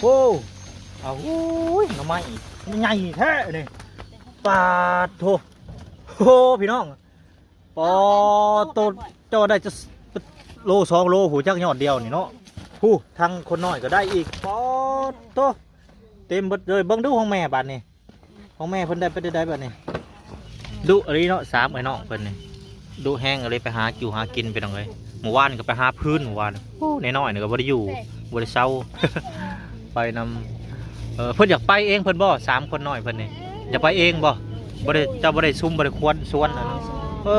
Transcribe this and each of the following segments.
ໂອ້ ເອົາ ໂອ້ຍ ໜໍ່ໄມ້ໃຫຍ່ແທ້ນີ້ ປາດໂທ ໂອ້ ພີ່ນ້ອງ ປາດໂທ ເຈົ້າໄດ້ຈັກໂລສອງໂລ ຜູ້ຈັກຍອດດຽວນີ້ເນາະ ຜູ້ທາງຄົນນ້ອຍກໍໄດ້ອີກ ປາດໂທ ເຕັມເບິດເລີຍ ເບິ່ງດູຂອງແມ່ບາດນີ້ ຂອງແມ່ເພິ່ນໄດ້ໄປໄດ້ໃດບັດນີ້ ດຸອີ່ຫຼີເນາະ ສາມເອື້ອຍນ້ອງເພິ່ນນີ້ ດຸແຮງອີ່ຫຼີ ໄປຫາຢູ່ຫາກິນ ພີ່ນ້ອງເອີຍ ມື້ວານກໍໄປຫາຟືນ ມື້ວານ ໂອ້ ນ້ອຍໆນີ້ກໍບໍ່ໄດ້ຢູ່ ບໍ່ໄດ້ເຊົາ ໄປນຳ ເອີ ເພິ່ນຢາກໄປເອງເພິ່ນບໍ່ ສາມຄົນນ້ອຍເພິ່ນນີ້ ຢາກໄປເອງບໍ່ ບໍ່ໄດ້ ເຈົ້າບໍ່ໄດ້ຊຸມ ບໍ່ໄດ້ຄວນຊວນ ເອີ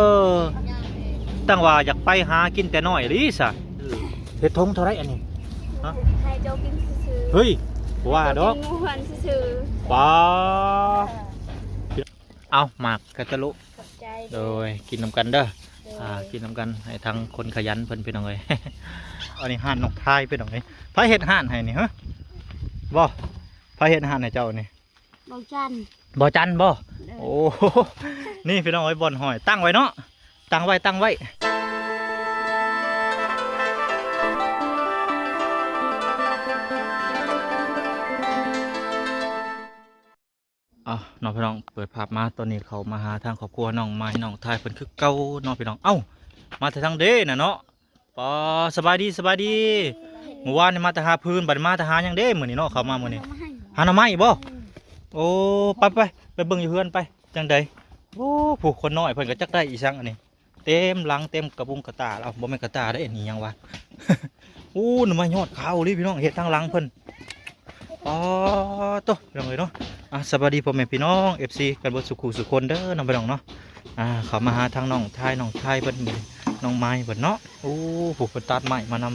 ຕັ້ງວ່າຢາກໄປຫາກິນແຕ່ນ້ອຍອີ່ຫຼີຊະ ເຮັດຖົງເທົ່າໃດອັນນີ້ ຮະ ໃຫ້ເຈົ້າກິນຊື່ໆ ເຮີ້ຍ ບໍ່ວ່າດອກ ກິນໝູ່ເຮືອນຊື່ໆ ປາ ເອົາ ໝາກກະຕະລຸ ຂອບໃຈ ໂດຍ ກິນນຳກັນເດີ ໂດຍ ອ່າ ກິນນຳກັນ ໃຫ້ທາງຄົນຂະຫຍັນເພິ່ນ ພີ່ນ້ອງເອີຍ ອັນນີ້ຮ້ານນ້ອງທາຍ ພີ່ນ້ອງເອີຍ ໃຜເຮັດຮ້ານໃຫ້ນີ້ ຮະ ບໍ່ ໃຜເຮັດຮ້ານໃຫ້ເຈົ້ານີ້ ເບົາຈັນ ເບົາຈັນບໍ່ ໂດຍ ໂອ້ ນີ້ ພີ່ນ້ອງເອີຍ ບ່ອນຫ້ອຍ ຕັ້ງໄວ້ເນາະ ຕັ້ງໄວ້ ຕັ້ງໄວ້ ເອົາເນາະ ພີ່ນ້ອງ ເປີດພາບມາ ຕອນນີ້ເຂົ້າມາຫາທາງຄອບຄົວນ້ອງໄມ້ ນ້ອງທາຍເພິ່ນຄືເກົ່າເນາະ ພີ່ນ້ອງ ເອົ້າ ມາແຕ່ທາງເດນະເນາະ ປາ ສະບາຍດີ ສະບາຍດີ ມື້ວານນີ້ມາແຕ່ຫາຟືນ ບັດນີ້ມາແຕ່ຫາຫຍັງເດ ມື້ນີ້ເນາະ ເຂົ້າມາມື້ນີ້ ຫາໜໍ່ໄມ້ ຫາໜໍ່ໄມ້ບໍ່ ອືມ ໂອ້ ໄປ ໄປ ໄປເບິ່ງຢູ່ເຮືອນໄປ ຈັ່ງໃດ ໂອ້ ຜູ້ຄົນນ້ອຍເພິ່ນກໍຈັກໄດ້ອີ່ຫຍັງອັນນີ້ ເຕັມຫຼັງເຕັມກະປຸງກະຕາ ເອົ້າ ບໍ່ແມ່ນກະຕ່າເດ້ ອັນນີ້ຫຍັງວະ ໂອ້ ໜໍ່ໄມ້ຍອດຂາວອີ່ຫຼີ ພີ່ນ້ອງ ເຮັດທາງຫຼັງເພິ່ນ ອໍ ໂຕ ພີ່ນ້ອງເອີຍເນາະ ອ່າ ສະບາຍດີພໍ່ແມ່ພີ່ນ້ອງ ເອັຟຊີ ກັນເບິດສູ່ຄູ່ສູ່ຄົນເດີ ນ້ອງພີ່ນ້ອງເນາະ ອ່າ ເຂົ້າມາຫາທາງນ້ອງທາຍ ນ້ອງທາຍເພິ່ນ ນ້ອງໄມ້ເພິ່ນເນາະ ໂອ້ ຜູ້ເພິ່ນຕັດໄມ້ມານຳ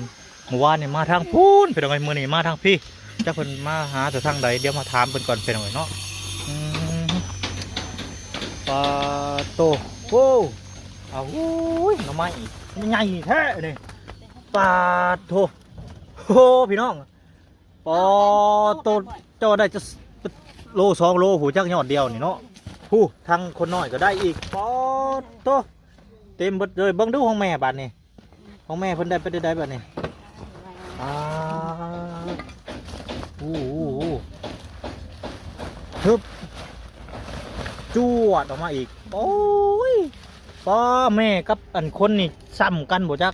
ມື້ວານນີ້ມາທາງພຸ້ນ ພີ່ນ້ອງເອີຍ ມື້ນີ້ມາທາງພີ້ ຈັກເພິ່ນມາຫາແຕ່ທາງໃດ ດຽວມາຖາມເພິ່ນກ່ອນ ພີ່ນ້ອງເອີຍເນາະ ອືມ ປາໂຕ ໂອ້ ເອົາ ໂອ້ຍ ໜໍ່ໄມ້ໃຫຍ່ແທ້ນີ້ ປາໂທ ໂອ້ ພີ່ນ້ອງ ປາໂຕ ເຈົ້າໄດ້ຈັກໂລສອງໂລ ຜູ້ຈັກຍອດດຽວນີ້ເນາະ ຜູ້ທາງຄົນນ້ອຍກໍໄດ້ອີກ ປາໂຕ ເຕັມເບິດເລີຍ ເບິ່ງດູຂອງແມ່ບາດນີ້ ຂອງແມ່ເພິ່ນໄດ້ໄປໄດ້ໃດບັດນີ້ ອ່າ ໂອ້ໂຫ ຮຶບ ຈວດອອກມາອີກ ໂອ້ຍ ປ້າ ແມ່ກັບອັນຄົນນີ້ຊ້ຳກັນບໍ່ຈັກ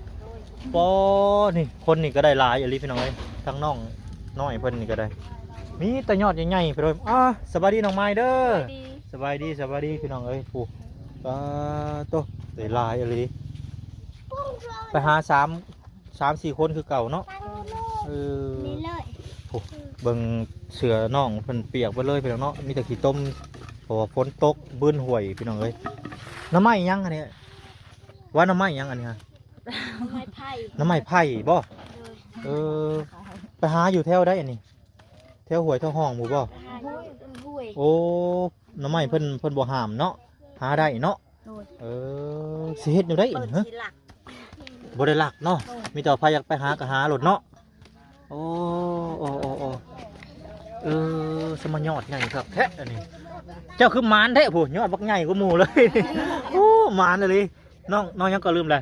ປ້າ ນີ້ຄົນນີ້ກໍໄດ້ຫຼາຍອີ່ຫຼີພີ່ນ້ອງເອີຍ ທັງນ້ອງນ້ອຍເພິ່ນນີ້ກໍໄດ້ ມີແຕ່ຍອດໃຫຍ່ໆ ພີ່ນ້ອງ ອ່າ ສະບາຍດີນ້ອງມາຍເດີ ສະບາຍດີ ສະບາຍດີ ສະບາຍດີພີ່ນ້ອງເອີຍ ຜູ້ ປາໂຕ ໄດ້ຫຼາຍອີ່ຫຼີ ໄປຫາສາມ ສາມສີ່ຄົນຄືເກົ່າເນາະ ເອີ ນີ້ເລີຍ ໂອ້ ເບິ່ງເສື້ອນ້ອງເພິ່ນປຽກເບິດເລີຍພີ່ນ້ອງເນາະ ມີແຕ່ຂີ້ຕົມ ເພາະວ່າຝົນຕົກບືນຫ້ວຍພີ່ນ້ອງເອີຍ ໜໍ່ໄມ້ຫຍັງອັນນີ້ ວ່າໜໍ່ໄມ້ຫຍັງອັນນີ້ ໜໍ່ໄມ້ໄຜ່ ໜໍ່ໄມ້ໄຜ່ບໍ່ ໂດຍ ເອີ ໄປຫາຢູ່ແຖວໃດອັນນີ້ ແຖວຫ້ວຍແຖວຮ່ອງພຸ້ນບໍ່ ໄປຫາຢູ່ຫ້ວຍ ໂອ້ ໜໍ່ໄມ້ເພິ່ນ ເພິ່ນບໍ່ຫ້າມເນາະ ຫາໄດ້ເນາະ ໂດຍ ເອີ ຊິເຮັດແນວໃດ ເພິ່ນ ຫື ຊິລັກ ບໍ່ໄດ້ລັກເນາະ ໂດຍ ມີແຕ່ໃຜຢາກໄປຫາກໍຫາໂລດເນາະ ໂອ້ ໂອ້ ໂອ້ ໂອ້ ເອີ ສະມາຍອດໃຫຍ່ຄັກແທ້ອັນນີ້ ເຈົ້າຄືໝານແທ້ພຸ້ນ ຍອດບັກໃຫຍ່ກວ່າໝູ່ເລີຍ ໂອ້ ໝານອີ່ຫຼີ ນ້ອງ ນ້ອງຫຍັງກໍລືມແລ້ວ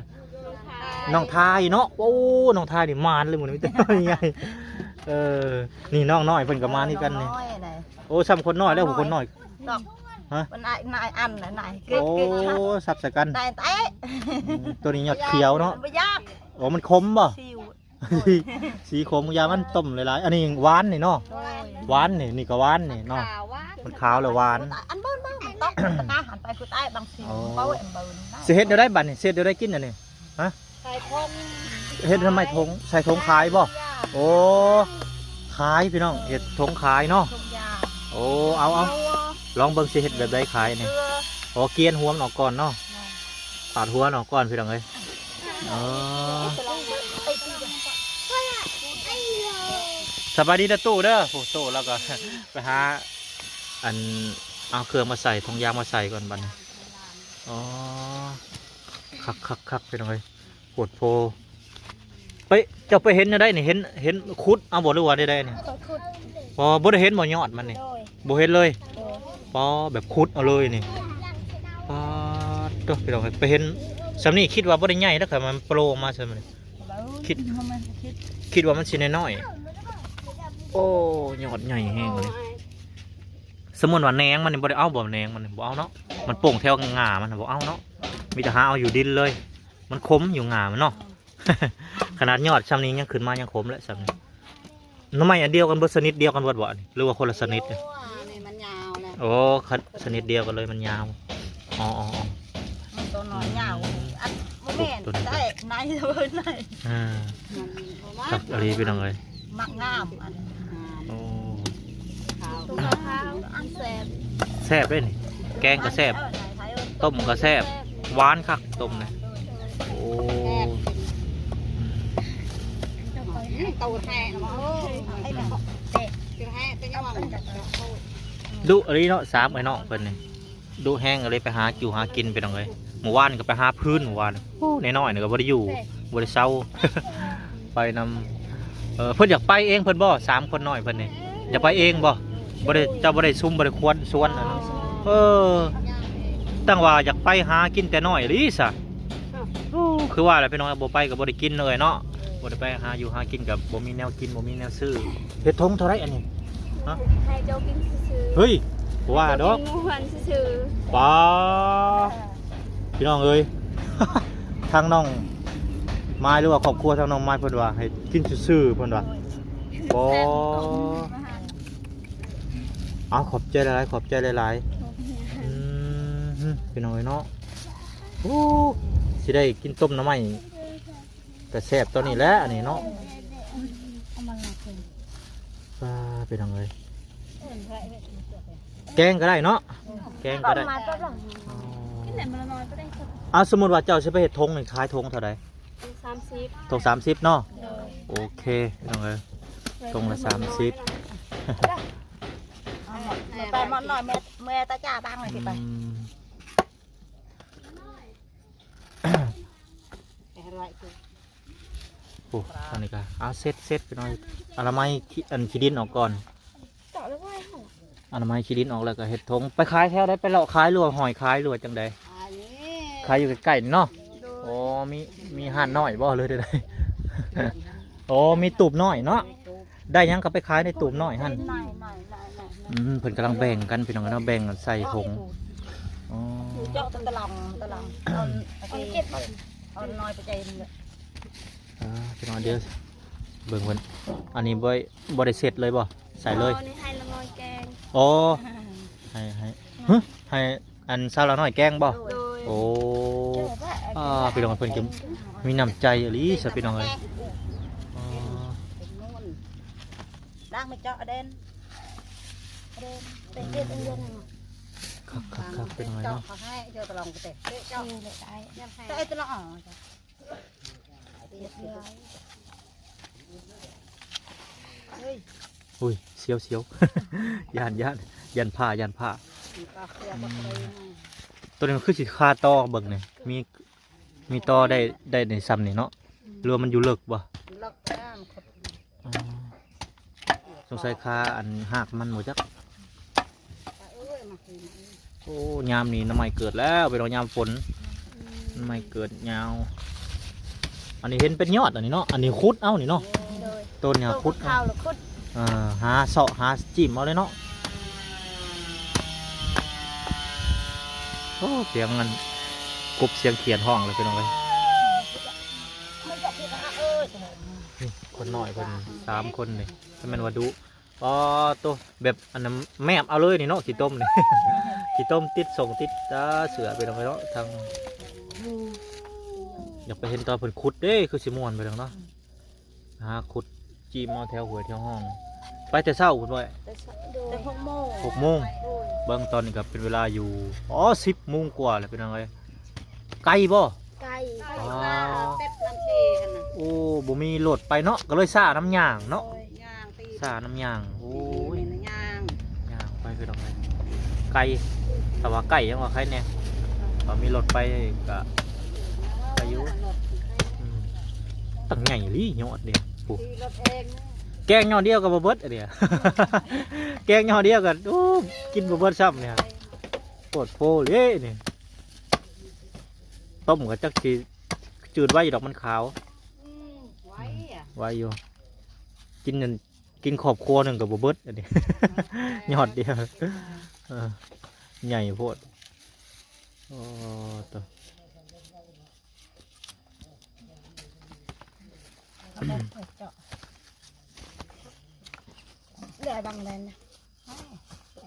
ນ້ອງທາຍເນາະ ໂອ້ ນ້ອງທາຍນີ້ໝານເລີຍມື້ນີ້ມີແຕ່ນ້ອຍໃຫຍ່ ເອີ ນີ້ນ້ອງນ້ອຍເພິ່ນກໍມານີ້ກັນນີ້ ນ້ອງນ້ອຍໃດ ໂອ້ ຊ້ຳຄົນນ້ອຍແລ້ວ ຄົນນ້ອຍ ດອກ ຮະ ເພິ່ນອ້າຍ ນາຍອັນນະ ນາຍ ໂອ້ ສັບໃສ່ກັນ ນາຍແຕະ ອືມ ຕົວນີ້ຍອດຂຽວເນາະ ບໍ່ຢາກ ໂອ້ ມັນຂົມບໍ່ ຊິວ ສີຂົມ ຢາມັນຕົ້ມຫຼາຍໆ ອັນນີ້ຫວານນີ້ເນາະ ໂອ້ຍ ຫວານນີ້ ນີ້ກໍຫວານນີ້ເນາະ ຂາວຫວານ ມັນຂາວແລ້ວຫວານ ອັນເບິ່ງ ເບິ່ງ ມັນຕົກ ຕະກາຫັນໄປ ຜູ້ໃຕ້ບາງສີ ເອົາ ເອົາ ເບິ່ງນະ ຊິເຮັດແນວໃດບັດນີ້ ຊິເຮັດແນວໃດກິນອັນນີ້ ຮະ ໃສ່ຖົງ ເຮັດທຳໄມຖົງ ໃສ່ຖົງຂາຍບໍ່ ໂອ້ ຂາຍພີ່ນ້ອງ ເຮັດຖົງຂາຍເນາະ ຖົງຢາ ໂອ້ ເອົາ ເອົາ ເອົາ ລອງເບິ່ງຊິເຮັດແບບໃດຂາຍນີ້ ເອີ ໂອ້ ກຽນຫົວມັນອອກກ່ອນເນາະ ປາດຫົວມັນອອກກ່ອນພີ່ນ້ອງເອີຍ ອໍ ສະບາຍດີນະຕູ້ເດີ ໂອ້ ໂຕລາວກໍໄປຫາ ອັນ ເອົາເຄື່ອງມາໃສ່ ຖົງຢາງມາໃສ່ກ່ອນບັດນີ້ ອໍ ຄັກໆໆ ພີ່ນ້ອງເອີຍ ໂພດໂພ ໄປ ເຈົ້າໄປເຫັນແນວໃດນີ້ ເຫັນ ເຫັນຂຸດເອົາບໍ່ ຫຼືວ່າໃດໆນີ້ ເຂົາຂຸດ ບໍ່ ບໍ່ໄດ້ເຫັນບໍ່ຍອດມັນນີ້ ໂດຍ ບໍ່ເຫັນເລີຍ ໂດຍ ປໍ ແບບຂຸດເອົາເລີຍນີ້ ປາດໂຕ ພີ່ນ້ອງເອີຍ ໄປເຫັນສ່ຳນີ້ຄິດວ່າບໍ່ໄດ້ໃຫຍ່ແລ້ວ ຄັນມັນໂປອອກມາສ່ຳນີ້ ເບິ່ງ ຄິດ ເຮົາມາຄິດ ຄິດວ່າມັນຊິນ້ອຍ ໂອ້ ຍອດໃຫຍ່ແຮງເລີຍ. ສົມມຸດວ່າແໜງມັນນີ້ບໍ່ໄດ້ເອົາບໍ່? ແໜງມັນນີ້ບໍ່ເອົາເນາະ, ມັນໂປ່ງແຖວງ່າມັນນະບໍ່ເອົາເນາະ, ມີແຕ່ຫາເອົາຢູ່ດິນເລີຍ. ມັນຂົມຢູ່ງ່າມັນເນາະ. ຂະໜາດຍອດຊ່ຳນີ້ຍັງຂຶ້ນມາຍັງຂົມແຫຼະຊ່ຳນີ້. ໜໍ່ໄມ້ອັນດຽວກັນເບິດ ຊະນິດດຽວກັນເບິດບໍ່ອັນນີ້ ຫຼືວ່າຄົນລະຊະນິດ? ໂອ້ ອັນນີ້ມັນຍາວແຫຼະ. ໂອ້ ຊະນິດດຽວກັນເລີຍມັນຍາວ. ອໍໆໆ ມັນໂຕນ້ອຍຍາວ. ອັນ ບໍ່ແມ່ນ ໂຕນີ້ ໄດ້ໃນເລີຍໃນ. ອ່າ ມັນບໍ່ມາ ຄັກອີ່ຫຼີພີ່ນ້ອງເອີຍ. ມັກງາມອັນ ໂອ້ ຂາວ ໂຕຂາວໆ ອັນແຊບ ແຊບເດ້ນີ້. ແກງກໍແຊບ ຕົ້ມກໍແຊບ ຫວານຄັກຕົ້ມນີ້. ໂອ້ ໂຕແທ້ນະ. ໂອ້ ໄອ້ແມ່ ແຕະ ແຕະ ແຕະ ດຸອີ່ຫຼີເນາະ ສາມເອື້ອຍນ້ອງເພິ່ນນີ້ ດຸແຮງ ກໍເລີຍໄປຫາຢູ່ຫາກິນພີ່ນ້ອງເອີຍ. ມື້ວານກໍໄປຫາຟືນ ມື້ວານ ໂອ້ ນ້ອຍໆນີ້ກໍບໍ່ໄດ້ຢູ່ ບໍ່ໄດ້ເຊົາ ໄປນຳ. ເອີ ເພິ່ນຢາກໄປເອງເພິ່ນບໍ່? ສາມຄົນນ້ອຍເພິ່ນນີ້ ຢາກໄປເອງບໍ່? ບໍ່ໄດ້ ເຈົ້າບໍ່ໄດ້ຊຸມ ບໍ່ໄດ້ຄວນຊວນ. ເອີ ຕັ້ງວ່າຢາກໄປຫາກິນແຕ່ນ້ອຍອີ່ຫຼີຊະ. ໂອ້ ຄືວ່າແຫຼະພີ່ນ້ອງ ບໍ່ໄປກໍບໍ່ໄດ້ກິນເລີຍເນາະ. ບໍ່ໄດ້ໄປຫາຢູ່ຫາກິນກໍບໍ່ມີແນວກິນ ບໍ່ມີແນວຊື້. ເຮັດຖົງເທົ່າໃດອັນນີ້? ຮະ? ໃຫ້ເຈົ້າກິນຊື່ໆ. ເຮີ້ຍ ບໍ່ວ່າດອກ ກິນໝູ່ເຮືອນຊື່ໆ. ປ້າ ພີ່ນ້ອງເອີຍ ທາງນ້ອງມາຍ ຫຼືວ່າຄອບຄົວທາງນ້ອງມາຍ ເພິ່ນວ່າໃຫ້ກິນຊື່ໆ ເພິ່ນວ່າ. ບໍ່ ເອົາ ຂອບໃຈຫຼາຍໆ ຂອບໃຈຫຼາຍໆ. ອືມ ພີ່ນ້ອງເອີຍເນາະ ໂອ້ ຊິໄດ້ກິນຕົ້ມໜໍ່ໄມ້ ແຕ່ແຊບຕອນນີ້ແຫຼະອັນນີ້ເນາະ. ອ່າ ພີ່ນ້ອງເອີຍ ແກງກໍໄດ້ເນາະ ແກງກໍໄດ້. ອໍ ເອົາ ສົມມຸດວ່າເຈົ້າຊິໄປເຮັດຖົງນີ້ ຂາຍຖົງເທົ່າໃດ? ຖົງສາມສິບ ຖົງສາມສິບເນາະ. ໂອເຄ ພີ່ນ້ອງເອີຍ ຖົງລະສາມສິບ. ໄປໝົດໜ້ອຍ ເມື່ອ ເມື່ອຕາຈ້າບ້າງເລີຍຊິໄປ. ອືມ ໂອ້ ອັນນີ້ກໍ ເອົາ ເຊັດ ເຊັດ ພີ່ນ້ອງ ອະນາໄມຂີ້ ອັນ ຂີ້ດິນອອກກ່ອນ. ເຈາະແລ້ວໄວ້ ອະນາໄມຂີ້ດິນອອກແລ້ວກໍເຮັດຖົງ ໄປຂາຍແຖວໃດ? ໄປເລາະຂາຍ ຫຼືວ່າຫ້ອຍຂາຍ ຫຼືວ່າຈັ່ງໃດ? ຂາຍຢູ່ໃກ້ໆນີ້ເນາະ. ໂອ້ ມີ ມີຮ້ານນ້ອຍບໍ່ ຫຼືໃດ? ໂອ້ ມີຕູບນ້ອຍເນາະ. ໄດ້ຫຍັງກໍໄປຂາຍໃນຕູບນ້ອຍຫັ້ນ. ອືມ ເພິ່ນກຳລັງແບ່ງກັນ ພີ່ນ້ອງເນາະ ແບ່ງກັນໃສ່ຖົງ. ອໍ ເຈາະຕະລອງ ຕະລອງ ເອົາ ເອົານ້ອຍໄປໃຈ. ອ່າ ພີ່ນ້ອງ ດຽວເບິ່ງເພິ່ນ ອັນນີ້ບໍ່ ບໍ່ໄດ້ເຊັດເລີຍບໍ່? ໃສ່ເລີຍ. ອໍ ນີ້ໃຫ້ລະນ້ອຍແກງ. ອໍ ໃຫ້ ໃຫ້ ຮະ ໃຫ້ ອັນສາວລາວນ້ອຍແກງບໍ່? ໂດຍ ໂອ້ ອ່າ ພີ່ນ້ອງ ເພິ່ນກໍມີນ້ຳໃຈອີ່ຫຼີຊະ ພີ່ນ້ອງເອີຍ. ອໍ ລ້າງມາເຈາະເດັ່ນ ເດັ່ນ ເປັນເຮັດອັນດຽວນັ້ນ. ຄັກໆໆ ພີ່ນ້ອງເອີຍເນາະ. ເຈາະເຂົາໃຫ້ ເຈາະຕະລອງໄປເຕະ ເຈາະ ນີ້ແຫຼະໄດ້ ແຕ່ໄອ້ຕະລອງ. ເຮີ້ຍ ໂອ້ຍ ສຽວໆ ຢ້ານ ຢ້ານ ຢ້ານຜ້າ ຢ້ານຜ້າ. ໂຕນີ້ມັນຄືຊິຄາຕໍ່ ເບິ່ງນີ້ ມີ ມີຕໍ່ໄດ້ ໄດ້ໃນຊ່ຳນີ້ເນາະ. ອືມ ຫຼືວ່າມັນຢູ່ເລິກບໍ່? ເລິກແລ້ວ ອໍ ສົງໄສຄາອັນຮາກມັນບໍ່ຈັກ. ໂອ້ ຍາມນີ້ໜໍ່ໄມ້ເກີດແລ້ວ ໄປເນາະ ຍາມຝົນ ອືມ ໜໍ່ໄມ້ເກີດຍາວ. ອັນນີ້ເຫັນເປັນຍອດອັນນີ້ເນາະ ອັນນີ້ຂຸດເອົານີ້ເນາະ. ໂດຍ ຕົ້ນນີ້ຂຸດເອົາ ຂຸດ ອ່າ ຫາເຊາະຫາຈິ້ມເອົາເລີຍເນາະ. ໂອ້ ສຽງມັນກົບ ສຽງຂຽນຮ້ອງເລີຍ ພີ່ນ້ອງເອີຍ. ນີ້ຄົນນ້ອຍເພິ່ນສາມຄົນນີ້ ກໍແມ່ນວ່າດຸ. ອໍ ໂຕ ແບບອັນນັ້ນແມບເອົາເລີຍນີ້ເນາະ ຂີ້ຕົມນີ້ ຂີ້ຕົມຕິດສົ່ງຕິດຕາເສື້ອ ພີ່ນ້ອງເອີຍເນາະ. ທາງ ຢາກໄປເຫັນຕອນເພິ່ນຂຸດເດ້ ຄືຊິມ່ວນໄປດອກເນາະ. ຫາຂຸດຈີ່ມເອົາແຖວຫ້ວຍແຖວຮ່ອງ ໄປແຕ່ເຊົ້າພຸ້ນບໍ່? ແຕ່ເຊົ້າ ໂດຍ ແຕ່ຫົກໂມງ ຫົກໂມງ. ໂດຍ ເບິ່ງຕອນນີ້ກໍເປັນເວລາຢູ່ ອໍ ສິບໂມງກວ່າແລ້ວ ພີ່ນ້ອງເອີຍ. ໄກບໍ່? ໄກ ອໍ ເປັດນາທີຫັ້ນນະ. ໂອ້ ບໍ່ມີລົດໄປເນາະ ກໍເລີຍຊ້ານຳຍ່າງເນາະ. ໂດຍ ຍ່າງຕີ ຊ້ານຳຍ່າງ. ໂອ້ຍ ຍ່າງ ຍ່າງໄປຄືດອກໄມ້ ໄກ ຖ້າວ່າໃກ້ຍັງວ່າໃຄແດ່ ຖ້າມີລົດໄປກໍໄປຢູ່. ອືມ ຕັ້ງໃຫຍ່ອີ່ຫຼີຍອດນີ້ ໂອ້ ແກງໜໍ່ດຽວກໍບໍ່ເບິດອັນນີ້ ແກງໜໍ່ດຽວກໍ ໂອ້ ກິນບໍ່ເບິດຊ້ຳນີ້. ໂພດໂພເລີຍນີ້ ຕົ້ມກໍຈັກຊິຈືດໄວຢູ່ດອກ ມັນຂາວ. ອືມ ໄວ ໄວຢູ່ ກິນນັ້ນ ກິນຄອບຄົວໜຶ່ງກໍບໍ່ເບິດອັນນີ້ ຍອດດຽວ ເອີ ໃຫຍ່ໂພດ ໂອ້ ໂຕ ເຫຼືອບາງແດນນະ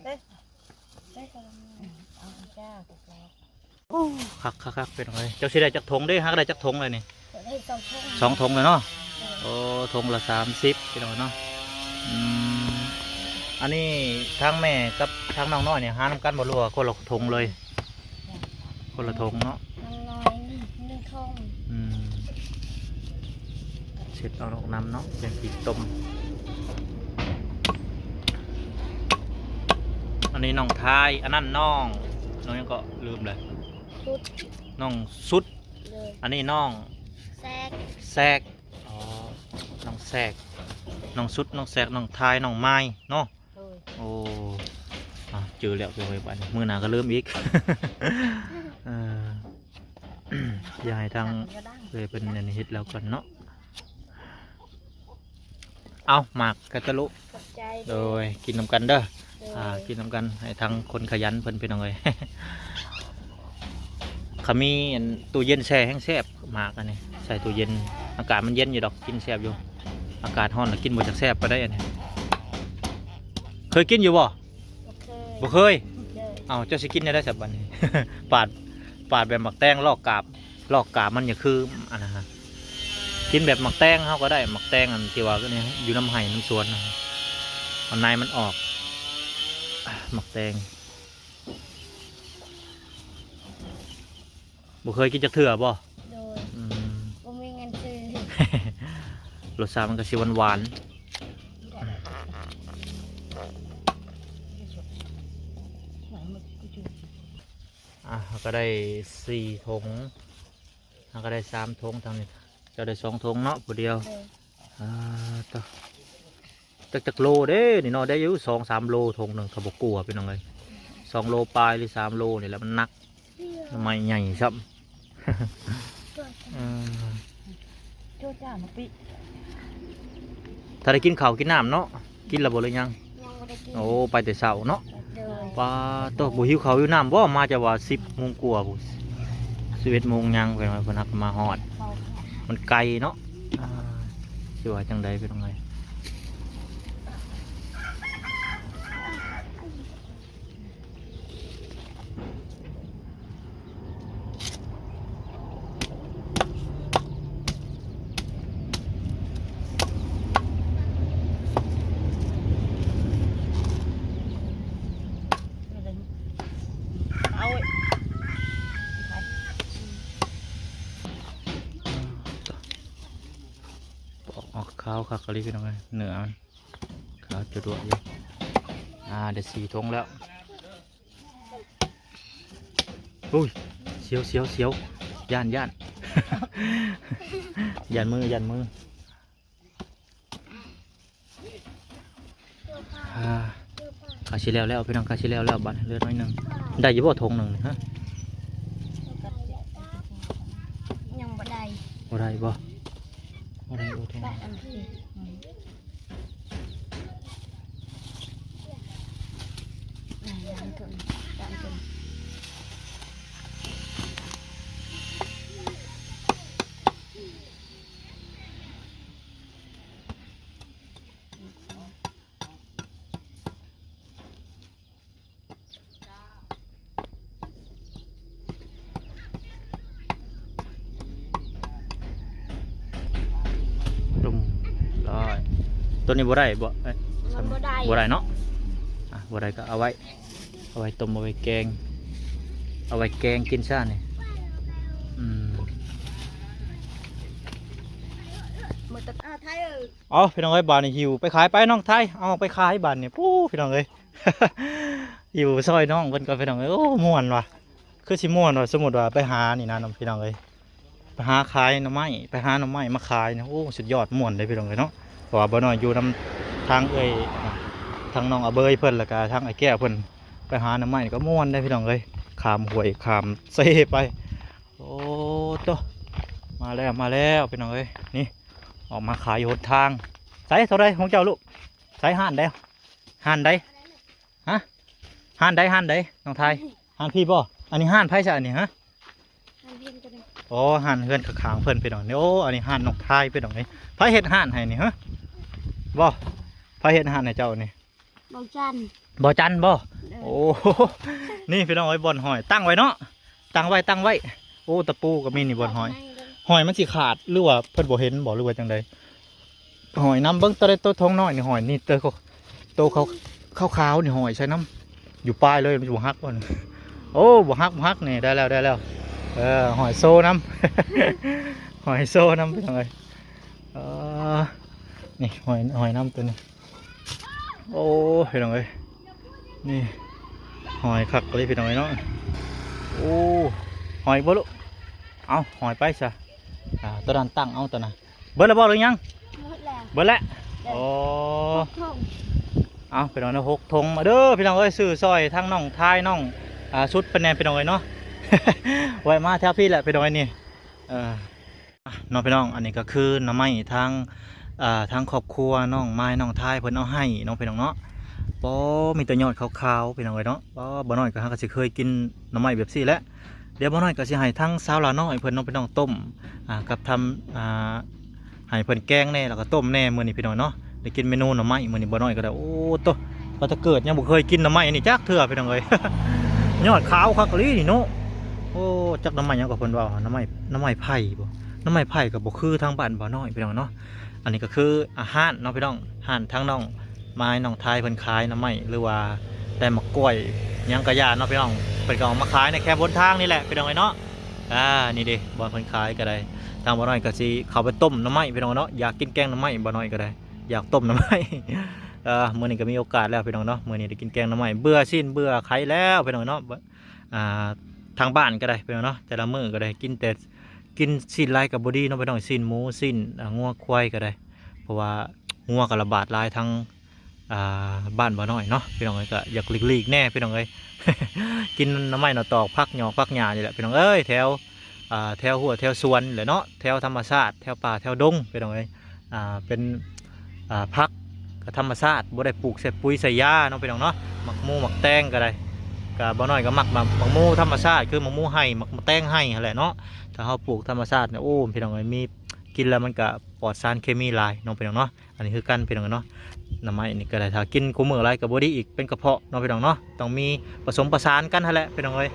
ເດ້ ເດ້ ເອົາ ເອົາຈ້າ ໂອ້ ຄັກໆໆ ພີ່ນ້ອງເອີຍ ເຈົ້າຊິໄດ້ຈັກຖົງເດ້ ຫາກະໄດ້ຈັກຖົງແລ້ວນີ້? ໄດ້ສອງຖົງ ສອງຖົງແລ້ວເນາະ ໂອ້ ຖົງລະສາມສິບ ພີ່ນ້ອງເນາະ ອືມ ອັນນີ້ທາງແມ່ກັບທາງນ້ອງນ້ອຍນີ້ຫານຳກັນບໍ່ ຫຼືວ່າຄົນລະຖົງເລີຍ? ຄົນລະຖົງເນາະ ນ້ອງນ້ອຍໜຶ່ງຖົງ ອືມ ເຊັດເອົາອອກນຳເນາະ ຈັ່ງກິນຕົ້ມ ອັນນີ້ນ້ອງທາຍ ອັນນັ້ນນ້ອງ ນ້ອງຫຍັງເກາະ ລືມແລ້ວ ສຸດ ນ້ອງສຸດ ໂດຍ ອັນນີ້ນ້ອງແຊກ ແຊກ ອໍ ນ້ອງແຊກ ນ້ອງສຸດ ນ້ອງແຊກ ນ້ອງທາຍ ນ້ອງມາຍເນາະ ໂດຍ ໂອ້ ອ່າ ຈື່ແລ້ວ ເອົາໄວ້ບາດນີ້ ມື້ໜ້າກໍລືມອີກ ເອີ ຢ່າໃຫ້ທາງເອື້ອຍເພິ່ນອັນນີ້ເຮັດແລ້ວກ່ອນເນາະ ເອົາ ໝາກກະຕະລຸ ຂອບໃຈ ໂດຍ ກິນນຳກັນເດີ ໂດຍ ອ່າ ກິນນຳກັນ ໃຫ້ທາງຄົນຂະຫຍັນເພິ່ນ ພີ່ນ້ອງເອີຍ ຄັນມີອັນຕູ້ເຢັນແຊ່ແຮງແຊບ ໝາກອັນນີ້ໃສ່ຕູ້ເຢັນ ອາກາດມັນເຢັນຢູ່ດອກ ກິນແຊບຢູ່ ອາກາດຮ້ອນລະກິນບໍ່ຈັກແຊບປານໃດອັນນີ້ ເຄີຍກິນຢູ່ບໍ່? ບໍ່ເຄີຍ ບໍ່ເຄີຍ ໂດຍ ເອົ້າ ເຈົ້າຊິກິນແນວໃດຊະບັດນີ້ ປາດ ປາດແບບໝາກແຕງລອກກາບ ລອກກາບມັນຈະຄືອັນນັ້ນນະ ກິນແບບໝາກແຕງເຮົາກໍໄດ້ ໝາກແຕງອັນທີ່ວ່າຢູ່ນຳໄຮ່ນຳສວນນະ ເອົາໃນມັນອອກ ໝາກແຕງ ບໍ່ເຄີຍກິນຈັກເທື່ອບໍ່? ໂດຍ ອືມ ບໍ່ມີເງິນຊື້ ລົດຊາດມັນກໍຊິຫວານໆ ອ່າ ເຮົາກໍໄດ້ສີ່ຖົງ ເຮົາກໍໄດ້ສາມຖົງ ທາງນີ້ເຈົ້າໄດ້ສອງຖົງເນາະ ຜູ້ດຽວ ໂດຍ ອ່າ ໂຕ ຈັກ ຈັກໂລເດ້ນີ້ເນາະ ໄດ້ຢູ່ສອງສາມໂລ ຖົງໜຶ່ງກໍບໍ່ກວາ ພີ່ນ້ອງເອີຍ ສອງໂລປາຍ ຫຼື ສາມໂລນີ້ແຫຼະ ມັນໜັກ ໜໍ່ໄມ້ໃຫຍ່ຊ້ຳ ເອີ ໂຈຈ້າມາປິ ຖ້າໄດ້ກິນເຂົ້າກິນນ້ຳເນາະ ກິນແລ້ວບໍ່ ຫຼືຍັງ? ຍັງບໍ່ໄດ້ກິນ ໂອ້ ໄປແຕ່ເຊົ້າເນາະ ໂດຍ ປາໂຕ ບໍ່ຫິວເຂົ້າຫິວນ້ຳບໍ່? ມາຈະວ່າສິບໂມງກວ່າພຸ້ນ ສິບເອັດໂມງຍັງ ເພິ່ນວ່າເພິ່ນຮັກມາຮອດ ມັນໄກເນາະ ອ່າ ຊິວ່າຈັ່ງໃດ ພີ່ນ້ອງເອີຍ? ອອກຂາວຄັກອີ່ຫຼີ ພີ່ນ້ອງເອີຍ ເນື້ອມັນ ຂາວຈະດວະຢູ່ ອ່າ ໄດ້ສີ່ຖົງແລ້ວ ໂອ້ຍ ສຽວ ສຽວ ສຽວ ຢ້ານ ຢ້ານ ຢ້ານມື ຢ້ານມື ອ່າ ກະຊິແລ້ວແລ້ວ ພີ່ນ້ອງ ກະຊິແລ້ວແລ້ວ ບາດເຫຼືອໜ້ອຍໜຶ່ງ ໄດ້ຢູ່ບໍ່ຖົງໜຶ່ງນີ້ ຮະ? ຍັງບໍ່ໄດ້ ບໍ່ໄດ້ບໍ່? ບໍ່ໄດ້ບໍ່ຖົງ ໄດ້ອັນທີ່ ອືມ ໄດ້ອັນເກີນ ໄດ້ອັນເກີນ. ຕຸ້ມ ຮ້ອຍ ຕົວນີ້ບໍ່ໄດ້ບໍ່? ເອີຍ ມັນບໍ່ໄດ້ ບໍ່ໄດ້ເນາະ ອ່ະ ບໍ່ໄດ້ກໍເອົາໄວ້ ເອົາໄວ້ຕົ້ມ ເອົາໄວ້ແກງ ເອົາໄວ້ແກງກິນຊະນີ້ ອືມ ໝົດແຕ່ ອ້າວ ໄທເອີຍ ເອົາ ພີ່ນ້ອງເອີຍ ບາດນີ້ຫິ້ວໄປຂາຍ ໄປນ້ອງໄທ ເອົາໄປຂາຍບາດນີ້ ປູ້ ພີ່ນ້ອງເອີຍ ຫິ້ວຊ່ອຍນ້ອງເພິ່ນກ່ອນ ພີ່ນ້ອງເອີຍ ໂອ້ ມ່ວນວ່ະ ຄືຊິມ່ວນວ່າ ສົມມຸດວ່າໄປຫານີ້ນະ ພີ່ນ້ອງເອີຍ ໄປຫາຂາຍໜໍ່ໄມ້ ໄປຫາໜໍ່ໄມ້ມາຂາຍນະ ໂອ້ ສຸດຍອດ ມ່ວນເດ້ພີ່ນ້ອງເອີຍເນາະ ເພາະວ່າບ່າວນ້ອຍຢູ່ນຳທາງເອື້ອຍ ທາງນ້ອງອາເບີຍເພິ່ນ ແລ້ວກະທາງອ້າຍແກ້ວເພິ່ນ ໄປຫາໜໍ່ໄມ້ກໍມ່ວນເດ້ພີ່ນ້ອງເອີຍ ຂ້າມຫ້ວຍຂ້າມເຊໄປ ໂອ້ໂຕ ມາແລ້ວ ມາແລ້ວພີ່ນ້ອງເອີຍ ນີ້ ອອກມາຂາຍຢູ່ຫົນທາງ ໃສ ເທົ່າໃດຂອງເຈົ້າລູກ? ໃສຮ້ານໃດ? ຮ້ານໃດ? ຮະ? ຮ້ານໃດ? ຮ້ານໃດ? ນ້ອງທາຍ ຮ້ານພີ້ບໍ່? ອັນນີ້ຮ້ານໃຜຊະອັນນີ້? ຮະ? ຮ້ານພີ້ກໍໄດ້. ອໍ ຮ້ານເຮືອນຂ້າງໆເພິ່ນ ພີ່ນ້ອງ. ໂອ້ ອັນນີ້ຮ້ານນ້ອງທາຍ ພີ່ນ້ອງເອີຍ. ໃຜເຮັດຮ້ານໃຫ້ນີ້? ຮະ? ບໍ່? ໃຜເຮັດຮ້ານໃຫ້ເຈົ້ານີ້? ເບົາຈັນ. ເບົາຈັນບໍ່? ເອີ. ໂອ້ ນີ້ພີ່ນ້ອງເອີຍ ບ່ອນຫອຍ ຕັ້ງໄວ້ເນາະ ຕັ້ງໄວ້ ຕັ້ງໄວ້. ໂອ້ ຕະປູກໍມີນີ້ ບ່ອນຫອຍ. ຫອຍມັນຊິຂາດ ຫຼືວ່າເພິ່ນບໍ່ເຫັນບໍ່ ຫຼືວ່າຈັ່ງໃດ? ຫອຍນຳ ເບິ່ງໂຕໃດໂຕທ້ອງນ້ອຍນີ້ ຫອຍນີ້ ໂຕຂາວ ໂຕຂາວ ຂາວໆນີ້ ຫອຍໃສ່ນຳ ຢູ່ປາຍເລີຍ ມັນຊິບໍ່ຫັກບໍ່? ໂອ້ ບໍ່ຫັກ ບໍ່ຫັກ ນີ້ ໄດ້ແລ້ວ ໄດ້ແລ້ວ. ເອີ ຫອຍໂຊນຳ ຫອຍໂຊນຳ ພີ່ນ້ອງເອີຍ. ເອີ ນີ້ ຫອຍ ຫອຍນຳໂຕນີ້. ໂອ້ ພີ່ນ້ອງເອີຍ ນີ້ ຫອຍຄັກເລີຍ ພີ່ນ້ອງເອີຍເນາະ. ໂອ້ ຫອຍບໍ່ລູກ? ເອົາ ຫອຍໄປຊະ. ອ່າ ໂຕນັ້ນຕັ້ງເອົາ ໂຕນັ້ນ. ເບິດແລ້ວບໍ່ ຫຼືຍັງ? ເບິດແລ້ວ. ເບິດແລ້ວ? ເອີ ໂອ້ ຫົກຖົງ. ເອົາ ພີ່ນ້ອງເນາະ ຫົກຖົງ. ມາເດີ ພີ່ນ້ອງເອີຍ ຊື້ຊ່ອຍທາງນ້ອງທາຍ ນ້ອງ ອ່າ ສຸດເພິ່ນແດ່ ພີ່ນ້ອງເອີຍເນາະ. ໄວ້ມາແຖວພີ້ແຫຼະ ພີ່ນ້ອງເອີຍ ນີ້. ເອີ ອ່ະ ເນາະ ພີ່ນ້ອງ ອັນນີ້ກໍຄືໜໍ່ໄມ້ທາງ ອ່າ ທາງຄອບຄົວນ້ອງມາຍ ນ້ອງທາຍ ເພິ່ນເອົາໃຫ້ເນາະ ພີ່ນ້ອງເນາະ. ໂອ້ ມີແຕ່ຍອດຂາວໆ ພີ່ນ້ອງເອີຍເນາະ. ໂອ້ ບໍ່ນ້ອຍກໍຫາກໍຊິເຄີຍກິນໜໍ່ໄມ້ແບບຊີ້ແຫຼະ. ດຽວບໍ່ນ້ອຍກໍຊິໃຫ້ທາງສາວຫຼ້ານ້ອຍເພິ່ນເນາະ ພີ່ນ້ອງ ຕົ້ມ ອ່າ ກັບທຳ ອ່າ ໃຫ້ເພິ່ນແກງແດ່ ແລ້ວກໍຕົ້ມແດ່ ມື້ນີ້ ພີ່ນ້ອງເນາະ. ໄດ້ກິນເມນູໜໍ່ໄມ້ມື້ນີ້ ບໍ່ນ້ອຍກໍໄດ້. ໂອ້ໂຕ ວ່າແຕ່ເກີດຍັງບໍ່ເຄີຍກິນໜໍ່ໄມ້ນີ້ຈັກເທື່ອ ພີ່ນ້ອງເອີຍ. ຍອດຂາວຄັກອີ່ຫຼີນີ້ເນາະ. ໂອ້ ຈັກໜໍ່ໄມ້ຫຍັງກໍເພິ່ນເວົ້າ ໜໍ່ໄມ້ ໜໍ່ໄມ້ໄຜ່ບໍ່? ໜໍ່ໄມ້ໄຜ່ກໍບໍ່ຄືທາງບ້ານບໍ່ນ້ອຍ ພີ່ນ້ອງເນາະ. ອັນນີ້ກໍຄືອາຫານເນາະ ພີ່ນ້ອງ ຮ້ານທາງນ້ອງ ມາໃຫ້ນ້ອງທາຍເພິ່ນຂາຍໜໍ່ໄມ້ ຫຼືວ່າແຕ່ໝາກກ້ວຍຫຍັງກະຢ່າເນາະ ພີ່ນ້ອງ. ເພິ່ນກໍເອົາມາຂາຍໃນແຄມຫົນທາງນີ້ແຫຼະ ພີ່ນ້ອງເອີຍເນາະ. ອ່າ ນີ້ເດ້ ບ່ອນເພິ່ນຂາຍກໍໄດ້. ທາງບ່າວນ້ອຍກໍຊິເຂົ້າໄປຕົ້ມໜໍ່ໄม้ ພີ່ນ້ອງເນາະ. ຢາກກິນແກງໜໍ່ໄມ້ ບ່າວນ້ອຍກໍໄດ້ ຢາກຕົ້ມໜໍ່ໄມ້. ເອີ ມື້ນີ້ກໍມີໂອກາດແລ້ວ ພີ່ນ້ອງເນາະ. ມື້ນີ້ໄດ້ກິນແກງໜໍ່ໄມ້ ເບື່ອຊີ້ນເບື່ອໄຂ່ແລ້ວ ພີ່ນ້ອງເນາະ. ອ່າ ທາງບ້ານກໍໄດ້ ພີ່ນ້ອງເນາະ ແຕ່ລະມື້ກໍໄດ້ກິນແຕ່ ກິນຊີ້ນຫຼາຍກໍບໍ່ດີເນາະ ພີ່ນ້ອງ. ຊີ້ນໝູ ຊີ້ນ ອ່າ ງົວຄວາຍກໍໄດ້ ເພາະວ່າງົວກໍລະບາດຫຼາຍທາງ ອ່າ ບ້ານບ່າວນ້ອຍເນາະ ພີ່ນ້ອງເອີຍ. ກໍຢາກຫຼີກໆແດ່ ພີ່ນ້ອງເອີຍ ກິນໜໍ່ໄມ້ໜໍ່ຕອກ ຜັກຫຍ້ອກຜັກຫຍ້ານີ້ແຫຼະ ພີ່ນ້ອງເອີຍ. ແຖວ ອ່າ ແຖວຮົ້ວແຖວສວນແຫຼະເນາະ ແຖວທຳມະຊາດ ແຖວປ່າແຖວດົງ ພີ່ນ້ອງເອີຍ. ອ່າ ເປັນ ອ່າ ຜັກກໍທຳມະຊາດ ບໍ່ໄດ້ປູກໃສ່ປຸ໋ຍໃສ່ຢາເນາະ ພີ່ນ້ອງເນາະ. ໝາກໝູໝາກແຕງກໍໄດ້ ກໍບ່າວນ້ອຍກໍມັກໝາກ ໝາກໝູທຳມະຊາດ ຄືໝາກໝູໄຮ່ ໝາກແຕງໄຮ່ຫັ້ນແຫຼະເນາະ. ຖ້າເຮົາປູກທຳມະຊາດນີ້ ໂອ້ ພີ່ນ້ອງເອີຍ ມີ ກິນແລ້ວມັນກໍປອດສານເຄມີຫຼາຍເນາະ ພີ່ນ້ອງເນາະ. ອັນນີ້ຄືກັນ ພີ່ນ້ອງເນາະ ໜໍ່ໄມ້ນີ້ກໍໄດ້ ຖ້າກິນຄູ່ມື້ຫຼາຍກໍບໍ່ດີອີກ ເປັນກະເພາະເນາະ ພີ່ນ້ອງເນາະ. ຕ້ອງມີປະສົມປະສານກັນຫັ້ນແຫຼະ ພີ່ນ້ອງເອີຍ.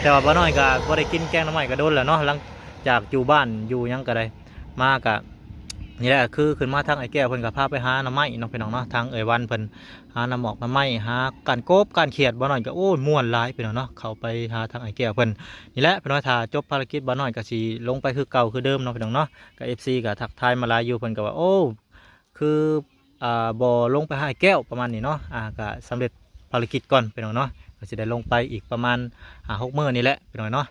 ແຕ່ວ່າບ່າວນ້ອຍກໍບໍ່ໄດ້ກິນແກງໜໍ່ໄມ້ກໍດົນແລ້ວເນາະ ຫຼັງຈາກຢູ່ບ້ານຢູ່ຫຍັງກໍໄດ້ ມາກໍ ນີ້ແຫຼະ ຄືຂຶ້ນມາທາງອ້າຍແກ້ວເພິ່ນກໍພາໄປຫາໜໍ່ໄມ້ເນາະ ພີ່ນ້ອງເນາະ. ທາງເອື້ອຍວັນເພິ່ນຫາໜໍ່ໝອກໜໍ່ໄມ້ ຫາກ້ານກົບກ້ານຂຽດ ບ່າວນ້ອຍກໍ ໂອ້ຍ ມ່ວນຫຼາຍ ພີ່ນ້ອງເນາະ. ເຂົ້າໄປຫາທາງອ້າຍແກ້ວເພິ່ນນີ້ແຫຼະ ພີ່ນ້ອງ. ຖ້າຈົບພາລະກິດ ບ່າວນ້ອຍກໍຊິລົງໄປຄືເກົ່າຄືເດີມເນາະ ພີ່ນ້ອງເນາະ. ກໍເອັຟຊີກໍທັກທາຍມາຫຼາຍຢູ່ ເພິ່ນກໍວ່າ ໂອ້ ຄື ອ່າ ບໍ່ລົງໄປຫາອ້າຍແກ້ວ ປະມານນີ້ເນາະ. ອ່າ ກໍສຳເລັດພາລະກິດກ່ອນ ພີ່ນ້ອງເນາະ ກໍຊິໄດ້ລົງໄປອີກປະມານຫ້າຫົກມື້ນີ້ແຫຼະ ພີ່ນ້ອງເນາະ.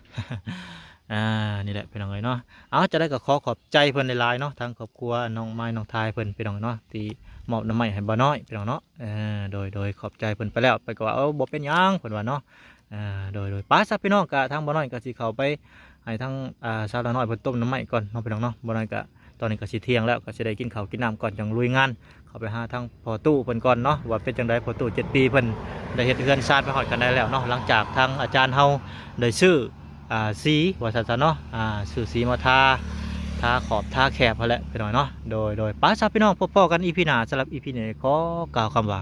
ອ່າ ນີ້ແຫຼະ ພີ່ນ້ອງເອີຍເນາະ. ເອົາ ຈັ່ງໃດກໍຂໍຂອບໃຈເພິ່ນຫຼາຍໆເນາະ ທາງຄອບຄົວນ້ອງມາຍ ນ້ອງທາຍເພິ່ນ ພີ່ນ້ອງເນາະ ທີ່ມອບໜໍ່ໄມ້ໃຫ້ບ່າວນ້ອຍ ພີ່ນ້ອງເນາະ. ເອີ ໂດຍ ໂດຍ ຂອບໃຈເພິ່ນໄປແລ້ວ ເພິ່ນກໍວ່າ ເອີ ບໍ່ເປັນຫຍັງ ເພິ່ນວ່າເນາະ. ເອີ ໂດຍ ໂດຍ ໄປຊະ ພີ່ນ້ອງ ກະທາງບ່າວນ້ອຍກໍຊິເຂົ້າໄປໃຫ້ທາງ ອ່າ ສາວຫຼ້ານ້ອຍເພິ່ນຕົ້ມໜໍ່ໄມ້ກ່ອນເນາະ ພີ່ນ້ອງເນາະ. ບ່າວນ້ອຍກະ ຕອນນີ້ກໍຊິທ່ຽງແລ້ວ ກໍຊິໄດ້ກິນເຂົ້າກິນນ້ຳກ່ອນ ຈັ່ງລຸຍງານ ເຂົ້າໄປຫາທາງພໍ່ຕູ້ເພິ່ນກ່ອນເນາະ ວ່າເປັນຈັ່ງໃດ ພໍ່ຕູ້ເຈັດປີເພິ່ນໄດ້ເຮັດເຮືອນຊານໄປຮອດຂັ້ນໃດແລ້ວເນາະ. ຫຼັງຈາກທາງອາຈານເຮົາໄດ້ຊື້ ອ່າ ສີວ່າຊັ້ນຊະເນາະ ອ່າ ຊື້ສີມາທາ ທາຂອບທາແຄບຫັ້ນແຫຼະ ພີ່ນ້ອງເນາະ. ໂດຍ ໂດຍ ໄປຊະ ພີ່ນ້ອງ ພົບພໍ້ກັນອີພີໜ້າ. ສຳລັບອີພີນີ້ຂໍກ່າວຄຳວ່າ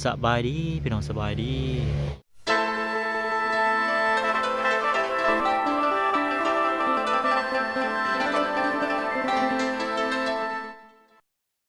ສະບາຍດີ ພີ່ນ້ອງ ສະບາຍດີ.